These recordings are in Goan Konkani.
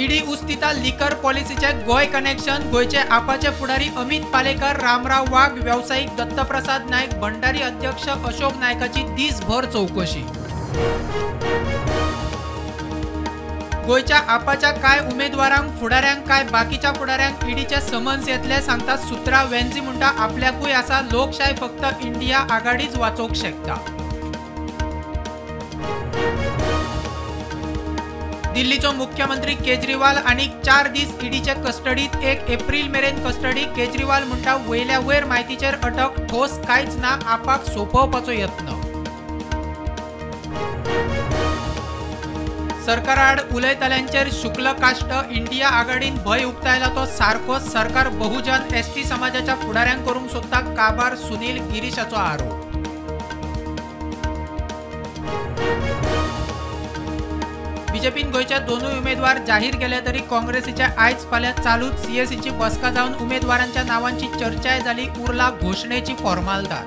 ईडी उस्तिता लिकर पॉलिसीचे गोंय कनेक्शन. गोंयचे आपाचे फुडारी अमित पालेकर, रामराव वाघ, व्यावसायिक दत्तप्रसाद नायक, भंडारी अध्यक्ष अशोक नायकाची दीसभर चौकशी. गोंयच्या आपाच्या कांय उमेदवारांक, फुडाऱ्यांक, कांय बाकीच्या फुडाऱ्यांक ईडीचे समन्स येतले सांगतात सुत्रां. वेन्झी म्हणटा आपल्याकूय आसा, लोकशाय फक्त इंडिया आघाडीच वाचोवंक शकता. दिल्लीचो मुख्यमंत्री केजरीवाल आनीक 4 दीस ईडीचे कस्टडीत. 1 एप्रिल मेरेन कस्टडी. केजरीवाल म्हणटा वयल्या वयर म्हायतीचेर अटक, ठोस कांयच ना, आपाक सोंपोवपाचो यत्न. सरकाराआड उलयतल्यांचेर शुक्ल काश्ट. इंडिया आघाडीन भंय उक्तायला तो सारको. सरकार बहुजन एसटी समाजाच्या फुडाऱ्यांक करूंक सोदता काबार, सुनील गिरीशाचो आरोप. बीजेपीन गोंयचे दोनूय उमेदवार जाहीर केले तरी काँग्रेसीचे आयज फाल्यां चालूच. सीएसीची बसका जावन उमेदवारांच्या नावांची चर्चाय जाली, उरला घोशणेची फॉर्मालदाद.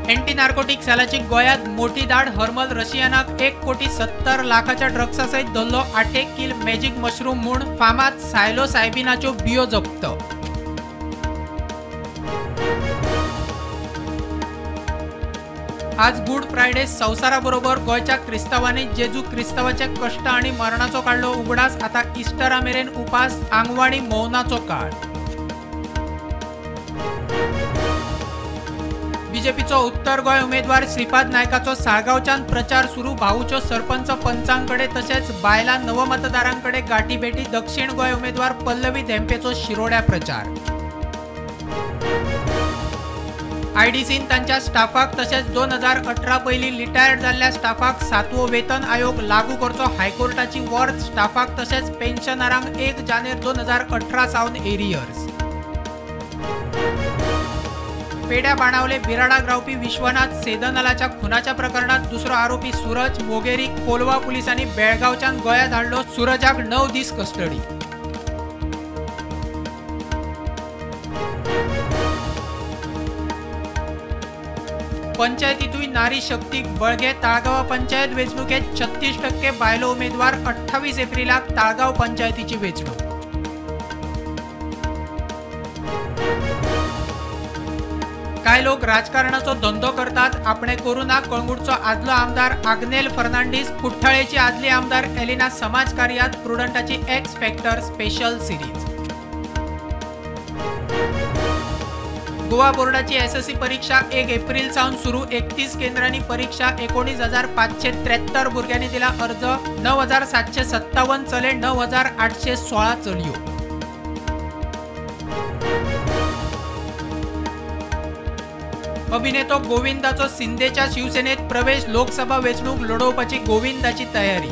एंटी नार्कोटिक सेलाची गोंयांत मोठी धाड. हर्मल रशियानाक 1,70,00,000 ड्रग्सा सयत धरलो. 8 किल मॅजीक मशरूम म्हूण फामाद सायलोसायबिनाच्यो बियो जप्त. आज गुड फ्रायडे. संवसाराबरोबर गोंयच्या क्रिस्तांवांनी जेजू क्रिस्तांवाचे कश्ट आनी मरणाचो काडलो उगडास. आतां इस्टरा मेरेन उपास, आंगवाणी मौनाचो काळ. बीजेपीचो उत्तर गोंय उमेदवार श्रीपाद नायकाचो साळगांवच्यान प्रचार सुरू. भाऊच्यो सरपंच पंचांकडे तशेंच बायलां नवमतदारांकडे गाठीभेटी. दक्षिण गोंय उमेदवार पल्लवी धेंपेचो शिरोड्या प्रचार. आयडीसीन तांच्या स्टाफाक तशेंच 2018 पयलीं रिटायर्ड जाल्ल्या स्टाफाक 7वो वेतन आयोग लागू करचो. हायकोर्टाची वर्थ. स्टाफाक तशेंच पेन्शनरांक 1 जानेर 2018 सावन एरियर्स. पेड्या बाणावले बिराडाक रावपी विश्वनाथ सेदनलाच्या खुनाच्या प्रकरणात दुसरो आरोपी सूरज मोगेरी कोलवा पुलिसांनी बेळगांवच्यान गोंयांत हाडलो. सूरजाक 9 दीस कस्टडी. पंचायतीतूय नारी शक्तीक बळगे. ताळगांव पंचायत वेंचणुकेत 36% बायलो उमेदवार. 28 एप्रिलाक ताळगांव पंचायतीची वेंचणूक. कांय लोक राजकारणाचो धंदो करतात, आपणे करूं ना. कळंगूटचो आदलो आमदार आग्नेल फर्नांडीस, कुठ्ठाळेची आदली आमदार एलिना समाज कार्यात प्रुडंटाची X factor special series. Goa बोर्डाची एसएससी परीक्षा 1 एप्रिल सावन सुरू. 31 केंद्रांनी परीक्षा. 19,573 भुरग्यांनी दिला अर्ज. 9,757 चले, 9,816 चलयो. अभिनेतो गोविंदाचो सिंदेच्या शिवसेनेत प्रवेश. लोकसभा वेंचणूक लढोवपाची गोविंदाची तयारी.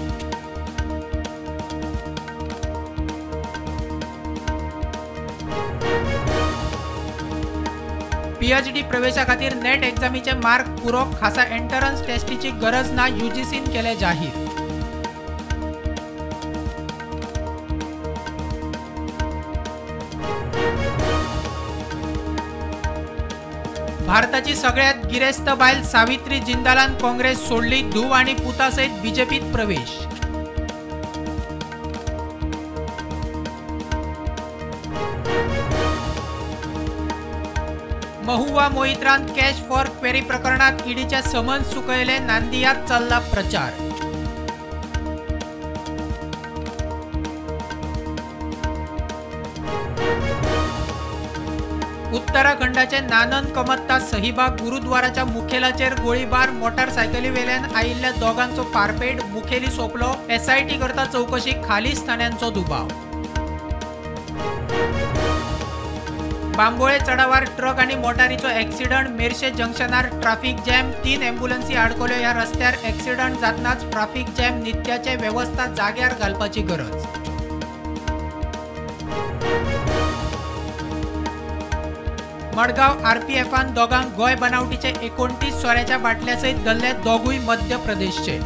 पीएचडी प्रवेशा खातीर नेट एग्जामीचे मार्क पुरो. खासा एंट्रन्स टेस्टीची गरज ना, यूजीसीन केले जाहीर. भारताची सगळ्यात गिरेस्त बायल सावित्री जिंदालान काँग्रेस सोडली. धूव आनी पुता सयत बीजेपीत प्रवेश. महुआ मोहित्रान कॅश फॉर क्वेरी प्रकरणात ईडीचे समन्स चुकयले. नांदियात चल्ला प्रचार. उत्तराखंडाचे नानन कमत्ता सहिबा गुरुद्वाराच्या मुखेलाचेर गोळीबार. मोटारसायकलीवेल्यान आयिल्ल्या दोगांचो फारपेट. मुखेली सोंपलो. एसआयटी करता चौकशी. खालिस्तान्यांचो दुबाव. बांबोळे चडावार ट्रक आनी मोटारीचो एक्सिडंट. मेरशे जंक्शनार ट्राफिक जॅम. 3 एम्ब्युलन्सी आडकल्यो. ह्या रस्त्यार एक्सिडंट जातनाच ट्राफिक जॅम. नित्याचे वेवस्था जाग्यार घालपाची गरज. मडगांव आरपीएफान दोगांक गोंय बनावटीचे 29 सोऱ्याच्या बाटल्या सयत धरले. दोगूय मध्य प्रदेशचे.